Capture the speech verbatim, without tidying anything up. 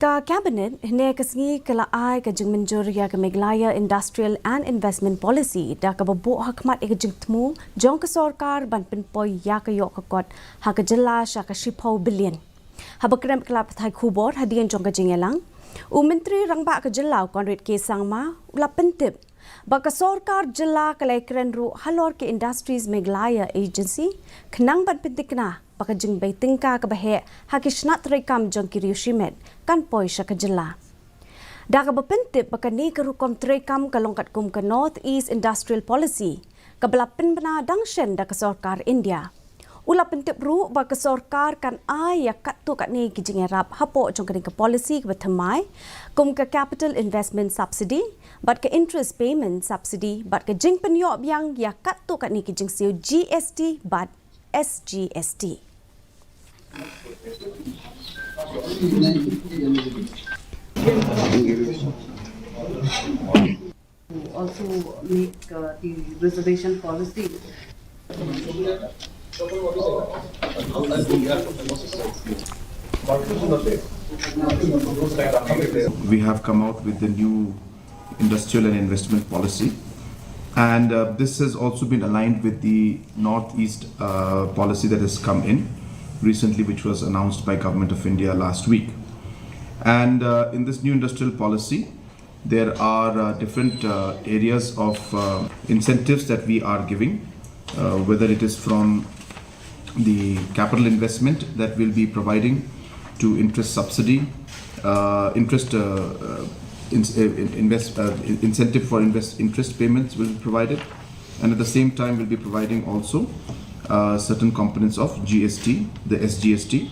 Ka Cabinet hynne ka sngi ka la ai ka jingmynjur ïa ka Meghalaya Industrial and Investment Policy, da kaba buh hakhmat ïa ka jingthmu jong ka sorkar ban pynpoi ïa ka ïoh ka kot ha ka jylla sha ka shiphew billion. Haba kren bad ki lad pathai khubor hadien jong ka jingïalang, u Myntri Rangbah ka jylla u Conrad K Sangma u la pyntip ba ka sorkar jylla ka la ïakren ruh halor ka Industries Meghalaya Agency khnang ban pyntikna ba ka jingbei tyngka kaba heh ha ki shnat treikam jong ki riewshimet kan poi sha ka jylla. Da kaba pyntip ba kane ka rukom treikam ka long katkum ka North East Industrial Policy kaba la pynbna dang shen da ka sorkar India, u la pyntip ruh ba ka sorkar kan ai ïa katto katne ki jingïarap hapoh jong kane ka policy kaba thymmai, kum ka Capital Investment Subsidy bad ka Interest Payment Subsidy bad ka jingpynïoh biang ïa katto katne ki jingsiew G S T bad S G S T. Also make uh, the reservation policy. We have come out with the new industrial and investment policy, and uh, this has also been aligned with the Northeast uh, policy that has come in recently, which was announced by Government of India last week. And uh, in this new industrial policy, there are uh, different uh, areas of uh, incentives that we are giving, uh, whether it is from the capital investment that we'll be providing to interest subsidy, uh, interest uh, uh, in, uh, invest, uh, incentive for invest interest payments will be provided, and at the same time we'll be providing also uh, certain components of G S T, the S G S T,